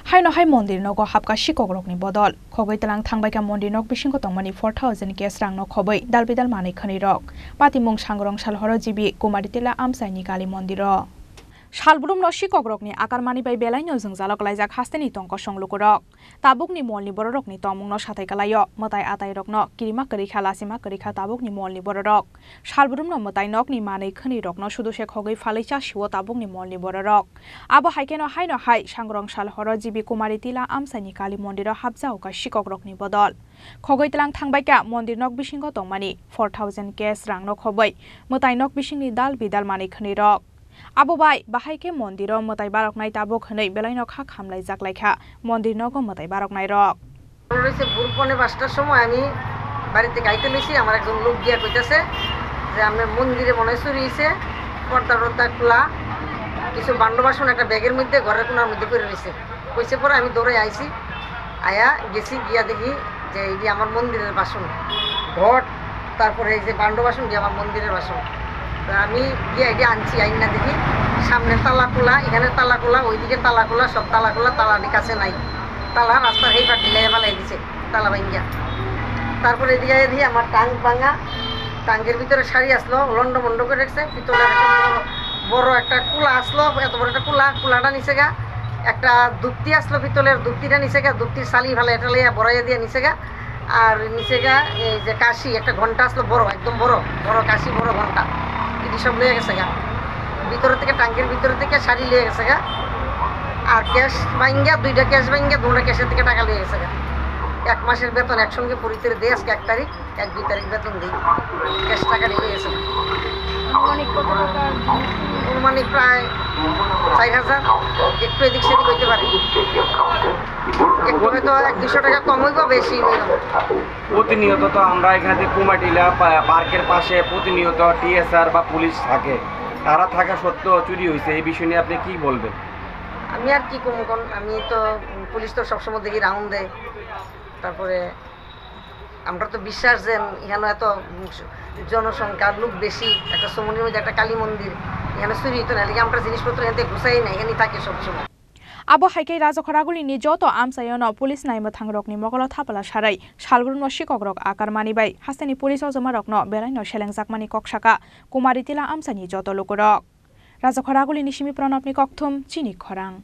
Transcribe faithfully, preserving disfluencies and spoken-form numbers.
Haino hai mondir nogo hapka sikokrokni bodol. Khogwi tlang thangbaikha mondir nok bisingo tongmani four thousand cash rangno khobwi dalbidal manwi khwnwi rok. Patimung sangrong salhoro G B Kumari Tila amchaini Kali mondiro. Salbrumno sikokrokni akarmani bai belaino jwngjalo klaijak hasteni tongkosong lukurok. Tabukni molni bororokni tongmungno sathai kalaio, mwtai atairokno kirima kwrwikha, lachima kwrwikha tabukni molni bororok. Salbrumno mwtai nokni manwi khwnwi rokno sudu se khogwi phalwi chasio tabukni molni bororok. Abo hai kheno haino hai sangrong salhoro G B Kumari Tila amchaini Kali mondiro hapjago kha sikokrokni bodol. Khogwi tlang thangbaikha mondir nok bisingo tongmani four thousand cash rangno khobwi mwtai nok bisingni dal bidal manwi khwnwi rok. Abo bai bahai khe mondiro mwtai baroknai tabuk hwnwi belaino kha khamlaijak laikha mondir nogo mwtai baroknairok. রয়েছে ভোর পৌনে পাঁচটার সময় আমি বাড়িতে গাইতে লইছি, আমার একজন লোক গিয়া কইতাছে যে আপনার মন্দিরে মনে হয় চুরি হয়েছে, পর্দা টর্দা খোলা, কিছু ভাণ্ড বাসন একটা ব্যাগের মধ্যে ঘরের কোনার মধ্যে পড়ে রয়েছে। কইছে পরে আমি দৌড়ে আইছি, আয়া গেছি, গিয়া দেখি যে এই যে আমার মন্দিরের বাসন, ঘট, তারপরে এই যে ভাণ্ড বাসন, যে আমার মন্দিরের বাসন। তো আমি গিয়া এটা আনছি, আইন না দেখি সামনে তালা খোলা, এখানে তালা খোলা, ওইদিকে তালা খোলা, সব তালা খোলা, তালা কাছে নাই। তালা রাস্তার এই পাটি লেগে ফালাই দিছে, তালা ভাঙ্গিয়া। তারপরে এদিকে দেখি আমার টাঙ্ক ভাঙা, টাঙ্কের ভিতরে শাড়ি আসলো, লন্ড মন্ড করে রাখছে, পিতলের একটা বড়, বড় একটা কুলা আসলো, এত বড় একটা কুলা, কুলাটা নিচে গা, একটা দুপ্তি আসলো পিতলের, দুপ্তিটা নিচে গা, দুপ্তির সালি ফালাই এটা লইয়া বড়াইয়া দিয়ে নিচে গা। আর নিচে গা এই যে কাশি, একটা ঘন্টা আসলো বড়, একদম বড়, বড় কাশি, বড় ঘন্টা, এটি সব লইয়া গেছে গা। ভিতরে থেকে, টাঙ্কির ভিতরে থেকে শাড়ি লইয়া গেছে গা। আর ক্যাশ ভাঙ্গা, দুইটা ক্যাশ ভাঙ্গা, দুটা ক্যাশের থেকে টাকা লইয়া গেছে গা। এক মাসের বেতন একসঙ্গে পুরিতে দেয়, আজকে এক তারিখ, এক দুই তারিখ বেতন দিই, ক্যাশ টাকা নিয়ে গেছে। আনুমানিক কত টাকা? আনুমানিক প্রায় চার হাজার, একটু এদিক সেদিক হইতে পারে। একটু হয়তো এক দুশো টাকা কম হইব, বেশি হইব। প্রতিনিয়ত তো আমরা এখানে কুমাটিলা পা-, পার্কের পাশে প্রতিনিয়ত টিএসআর বা পুলিশ থাকে, তারা থাকা সত্ত্বেও চুরি হয়েছে, এই বিষয় নিয়ে আপনি কি বলবেন? আমি আর কি কম কোন, আমি তো, উম, পুলিশ তো সবসময় দেখি রাউন্ড দেয়, তারপরে আমরা তো বিশ্বাস যেন এখানে এত, উম, জনসংখ্যা, লোক বেশি, একটা সমনির মধ্যে একটা কালী মন্দির, এখানে চুরি হইতো না, এদিকে আমরা জিনিসপত্র এখান থেকে গুছাই না, এখানেই থাকে সবসময়। Abo hai khe Rajakhoragulini joto amchaiono police naimwthangrokni mokolo thapala sarai salbrumno sikokrok akarmani bai hasteni police ojomarokno belaino selengjakmani kok saka Kumari Tila amchaini joto lukurok. Rajakhoragulini simi Pranabni kokthum, chini khorang.